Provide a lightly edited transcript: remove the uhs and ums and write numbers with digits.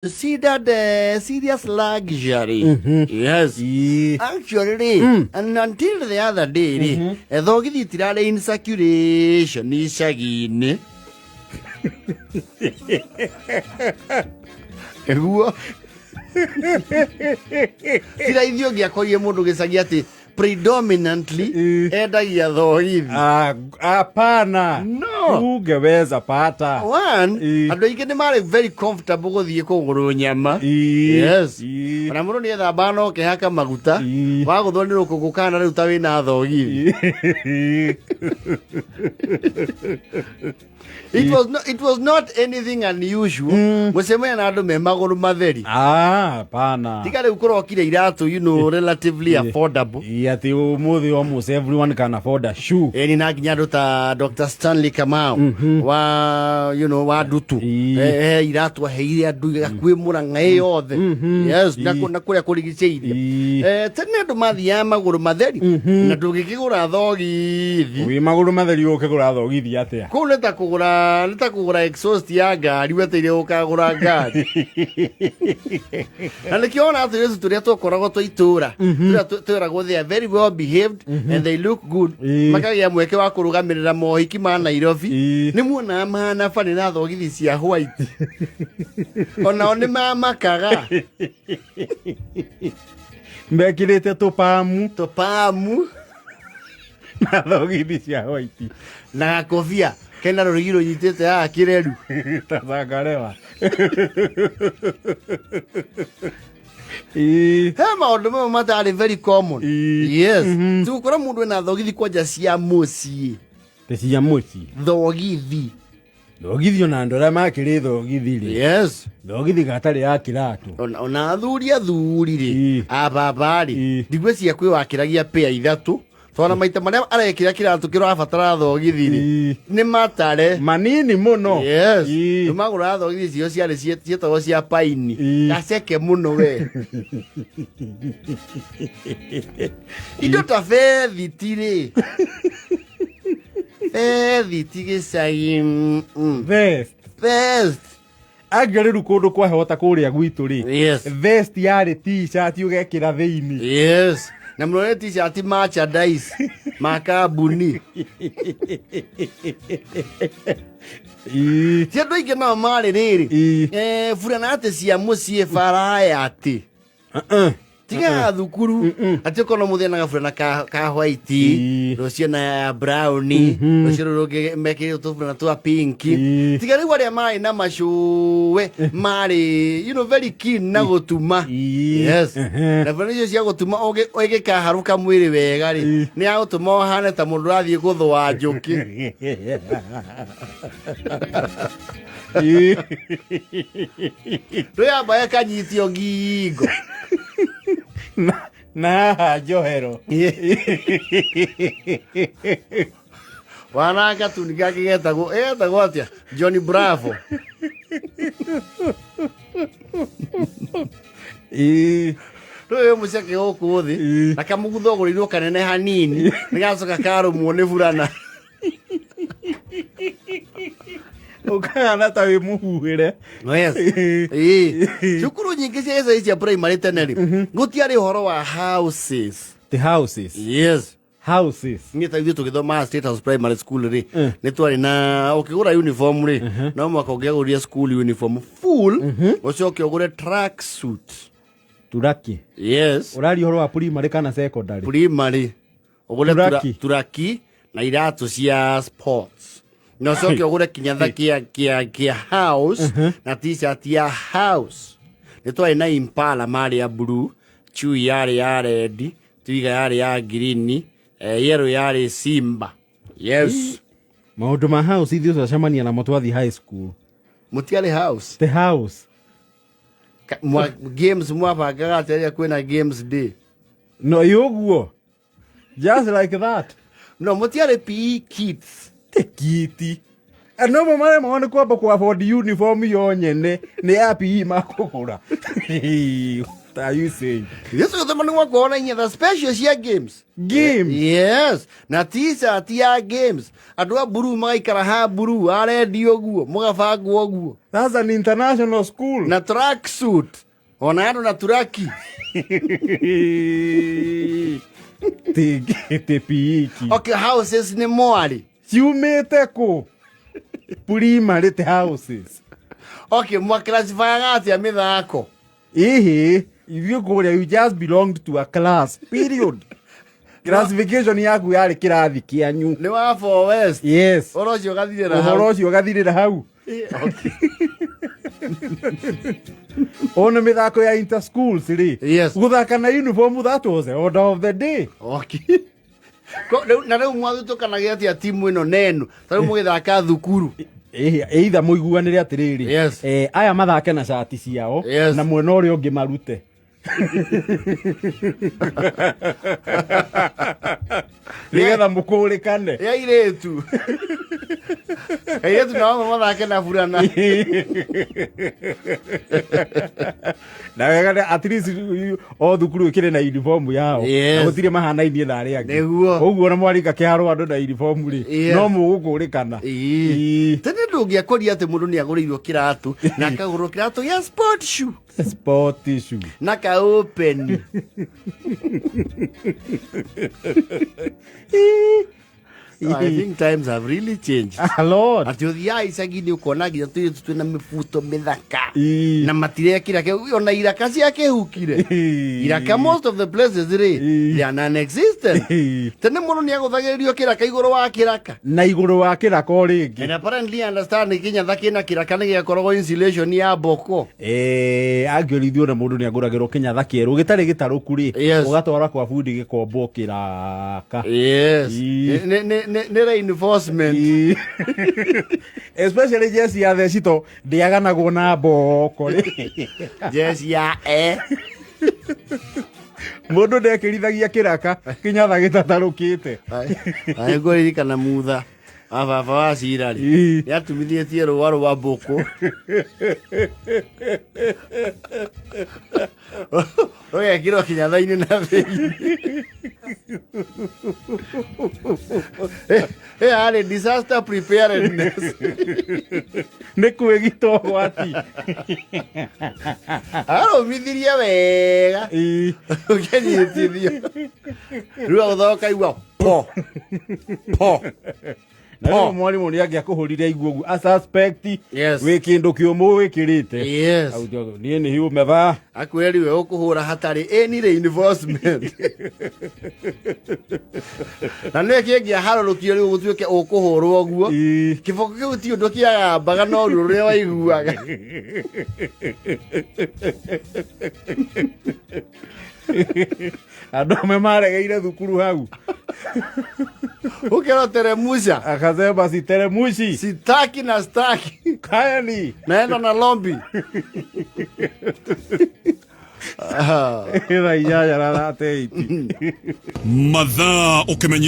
Considered a serious luxury. Yes. Actually, and until the other day rĩ, thogithi itirarĩ in circulation icagi-inĩ. Ĩguo. Ti raithi ũngĩakorire mũndũ gĩcagi atĩ predominantly endagia thogithi. Ah, hapana. No. Ungeweza pata. One, andũ aingĩ nĩ marĩ very comfortable gũthiĩ kũgũrwo nyama. Yes. Ona mũndũ nĩ ethambaga na ũkehaka maguta. Wagũthwo nĩ rũkũngũ kana rĩu ta wĩna thogithi. It was not anything unusual gũcemania na andũ me magũrũ matheri. Ah, hapana. Tiga rĩu kũrokire iratũ, relatively affordable. Ĩ, atĩ ũmũthĩ almost everyone can afford a shoe. Ĩni na nginya andũ ta Dr. Stanley Kamau wa wa ndutu. Eh, iratũ aheire andũ gakuĩ Mũrang'a ĩ yothe, yes, na na kũrĩa kũrigicĩirie. Eh, tene andũ mathiaga magũrũ matheri na ndũngĩkĩgũra thogithi Wĩ magũrũ matheri ũkĩgũra thogithi atĩa? Kũu nĩ ta kũgũra exhaust ya ngari weteire ũkagũra ngari. Na nĩkĩo ona atĩ tũrĩa twakoragwo twa itũra tũrĩa twĩragwo they are very well behaved and they look good, makagĩa mweke wa kũrũgamĩrĩra mohiki ma Nairobi. Nĩ muonaga mahana bani na thogithi cia white, onao nĩ mamakaga. Mekĩrĩte tũpamu. Tũpamu. Na thogithi cia white. Na gakobia kena rũrigi rũnyitĩte haha kĩreru. Ta zangarewa. He maũndũ mamwe matarĩ very common. Yes, tugũkora mũndũ ena thogithi kwanja cia mũciĩ. Te cia mũciĩ. Thogithi. Thogithi ona andũ arĩa makĩrĩ thogithi rĩ. Thogithi gatarĩ ya kĩratũ. Ona athuri rĩ, ababa rĩ, ndigwĩciria kwĩ wakĩragia pĩa ithatũ, tondũ maita marĩa arekĩra kĩratũ kĩrabatara thogithi rĩ, nĩ matare. Manini mũno. Yes. Nĩmagũraga thogithi cio ciarĩ ciĩtagwo cia paini. Gaceke mũno we. Indo ta bethiti rĩ, bethiti gĩcagi, Vest. Vest. Angĩ rĩu kũndũ kwahota kũrĩa gwitũ rĩ, vest yarĩ t-shirt ũgekĩra thĩinĩ. Yes, na mũno nĩ t-shirt merchandise ma kambuni. Ti andũ aingĩ nao marĩ rĩrĩ. Burana atĩ cia mũciĩ baraya atĩ tiga thukuru atĩ ũkona mũthĩ na gaburana ka white, rũciũ na ya brown, rũciũ rũrũ rũngĩ mekĩrĩtwo tũburana twa pink. Tiga rĩu arĩa marĩ na macũwe marĩ very keen na gũtuma. Yes, na burana icio cia gũtuma ũgĩkaharũka mwĩrĩ wega rĩ, nĩ ya gũtũma ũhane ta mũndũ ũrathiĩ gũthũa njũkĩ. Ndũyamba ĩkanyitio ngingo. Na haha njohero. Wananga tuni gake getagwo atĩa? Johnny Bravo. Rĩu wĩ mũceke gũkũ thĩ na kamũgutho ũgũrĩirwo kanene hanini nĩgacoka karũmwo nĩ burana. Ũkahana ta wĩ mũhuhĩre. Yes. Ĩĩ. Cukuru nyingĩ cia gĩcagi cia primary tene rĩ, gũtiarĩ ũhoro wa houses. The houses. Yes. Houses. Niĩ ta ithuĩ tũgĩthoma State House Primary School rĩ, nĩ twarĩ na ũkĩgũra uniform rĩ, no mwaka ũngĩagũrire school uniform full, ũcoke ũgũre track suit. Turaki. Yes. Ũraria ũhoro wa primary kana secondary? Primary ũgũre Turaki. Turaki na iratũ cia sports na ũcoke ũgũre kinyatha kĩa house na t-shirt ya house. Nĩ twarĩ na Impala marĩ ya blue, chui yarĩ ya red, twiga yarĩ ya green, yellow yarĩ Simba. Yes. Maũndũ ma house ithuĩ twacemania namo twathiĩ high school. Mũtiarĩ house? The house. Games mwabangaga atĩa rĩrĩa kwĩna games day? No ĩ ũguo, just like that. No mũtiarĩ PE kits? Kiti no mo maremagwo nĩ kwamba ku afford uniform yo nyene nĩ ya PE makũgũra. What are you saying? Yesu gĩthoma nĩ gwakorwo na inyatha special cia games. Games? Yes, na t-shirt ya games. Andũ a blue magaikara ha blue, a red ũguo, mũgabangwo ũguo. That's an international school. Na track suit. Ona andũ na turaki. Tipiiki. Okay, houses nĩ mwarĩ. Ciumĩte kũ? Primary ti houses. Okay, mwaclassifyaga atĩa mĩthako? Ĩhĩ, ithuĩ kũrĩa you just belonged to a class. Period. Classification yaku yarĩ kĩrathi kĩanyu. Nĩ wa Four West. Yes. Ũhoro ũcio ũgathirĩra hau. Ũhoro ũcio ũgathirĩra hau. Okay. Ona mĩthako ya inter schools rĩ. Yes. Gũthaka na uniform, that was the order of the day. Okay. Na rĩu mwathutũkanagia atĩa timu ĩno nenu? Ta rĩu mũgĩthaka thukuru. Either mũiguanĩre atĩrĩrĩ, Yes. aya mathake na cati ciao, Yes. na mwena ũrĩa ũngĩ marute nĩgetha mũkũrĩkane. Ya airĩtu. Airĩtu nao mathake na burana. Na wega at least o thukuru ĩkĩrĩ na uniform yao. Yes. Na gũtirĩ mahanainie na arĩa angĩ. Nĩguo. Ũguo ona mwarika kĩharo andũ na uniform rĩ, Yes. no mũgũkũrĩkana. Ĩĩ. Ĩĩ. Tene ndũngĩakoria atĩ mũndũ nĩ agũrĩirwo kĩratũ na akagũrwo kĩratũ gĩa sport shoe Sport shoe. Na ka open. I think times have really changed. A lot. Atĩ ũthiaga icagi-inĩ ũkona nginya tũirĩtu twĩna mĩbuto mĩthaka Ĩĩ. na matirekĩra ona iraka ciakĩhukire. Ĩĩ. Iraka, most of the places rĩ, Ĩĩ. they are non-existent. Ĩĩ. Tene mũndũ nĩ agũthagĩrĩrio kĩraka igũrũ wa kĩraka. Na igũrũ wa kĩraka o rĩngĩ. And apparently, understand, kĩnyatha kĩna kĩraka nĩ gĩakoragwo insulation ya mboko. Angĩorithio na mũndũ nĩ agũragĩrwo kĩnyatha kĩerũ gĩtarĩ gĩtarũku rĩ, Yes. ũgatwara kwa bundi gĩkombwo kĩraka. Yes. Ĩĩ. Nĩ reinforcement. Ĩĩ. Especially jeci ya thecito ndĩaganagwo na mboko rĩ. Jeci ya e. Mũndũ ndekĩrithagia kĩraka kĩnyatha gĩtatarũkĩte. Ngũririkana mutha wa baba wa cira rĩ, Ĩĩ. nĩ atumithĩtie rũa rwa mbũkũ rũgekĩrwo kĩnyatha-inĩ na thĩinĩ. Ĩ yarĩ disaster preparedness. Nĩ kwĩgita ũgwati. Arũmithirie wega. Ĩĩ. Ũkĩnyitithio rĩu agũthoka kaigua po po. Na rĩu mwarimũ nĩ angĩakũhũrire aigua ũguo a suspect Yes. wĩ kĩndũ kĩũmũ wĩkĩrĩte. Yes. Niĩ nĩ hiume thaa. Akwĩre rĩu ũkũhũra hatarĩ any reinforcement, na nĩ kĩngĩaharũrũkio rĩu gũtuĩke ũkũhũrwo ũguo. Ĩĩ. Kĩboko kĩu ti ũndũ kĩagambaga no ruo rũrĩa waiguaga. Andũ amwe maregeire thukuru hau. Ũkĩrwo teremusha. Akasema siteremushi. Sitaki na staki. Kaeni. Naenda na lombi. Thaa 8:38. Mathaa ũkĩmenya.